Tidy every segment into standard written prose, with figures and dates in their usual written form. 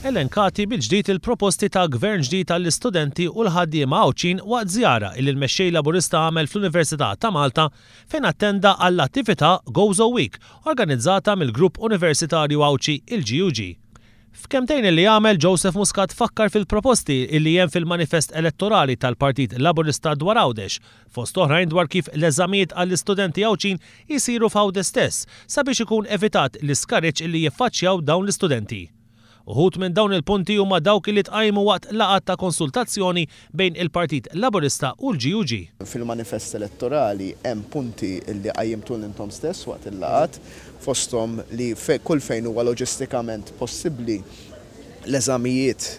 elenkati mill-ġdid il-proposti ta' Gvern ġdid għall-istudenti u l-ħaddiema Għawdxin waqt żjara illi l-Mexxej Laburista għamel fl-Università ta' Malta fejn attenda għall-attività Gozo Week organizzata mill-Grupp Universitarju Għawdxi, il-GUG. F'kemmtejn illi għamel, Joseph Muscat fakkar fil-proposti illi hemm fil-manifest elettorali tal-Partit Laburista dwar Għawdex, fost oħrajn dwar kif l-eżamijiet għall-istudenti Għawdxin jsiru f'Għawdex stess sabiex ikun evitat l-iskariġġ illi jiffaċċjaw dawn l-istudenti. Uħud minn dawn il-punti huma dawk illi tqajmu waqt laqgħat ta' konsultazzjoni bejn il-Partit Laburista u l-GUG. Fil-manifest elettorali hemm punti li qajjimtu intom stess waqt il-laqgħat, fosthom li kull fejn huwa loġistikament possibbli l-eżamijiet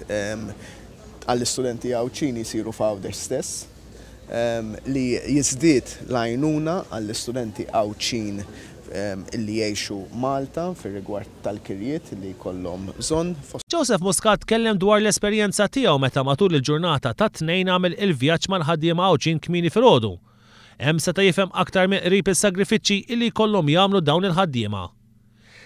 għall-istudenti Għawdxin jsiru f'Għawdex stess, li jiżdied l-għajnuna għall-istudenti Għawdxin li jgħixu Malta fir-rigward tal-kirjiet li jkollhom bżonn. Joseph Muscat tkellem dwar l-esperjenza tiegħu meta matul il-ġurnata tat-Tnejn għamel il-vjaġġ mal-ħaddiema Għawdxin kmieni filgħodu. Hemm seta' jifhem aktar mill-qrib is-sagrifiċċji li jkollhom jagħmlu dawn il-ħaddiema.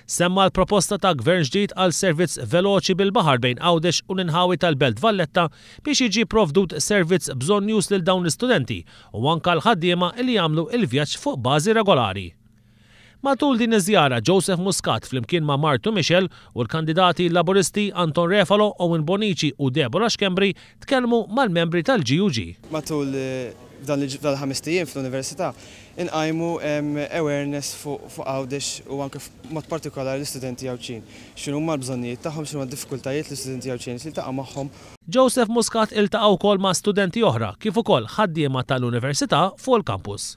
Semma l-proposta ta' Gvern ġdid għal servizz veloċi bil-baħar bejn Għawdex u l-inħawi tal-Belt Valletta biex jiġi pprovdut servizz bżonnjuż lil dawn l-istudenti u anke l-ħaddiema li jagħmlu l-vjaġġ fuq bażi regolari. Matul din iż-żjara, Joseph Muscat flimkien ma' martu Michelle u l-kandidati Laburisti Anton Refalo, Owen Bonnici u Deborah Schembri tkellmu mal-membri tal-GUG. Matul f'dan il-ħamest ijiem fl-Università inqajmu awareness fuq Għawdex u anke b'mod partikolari l-istudenti Għawdxin. X'inhuma l-bżonnijiet tagħhom, x'inhuma d-diffikultajiet li l-istudenti Għawdxin qed jiltaqgħu magħhom. Joseph Muscat iltaqa' wkoll ma' studenti oħra kif ukoll ħaddiema tal-Università fuq il-kampus.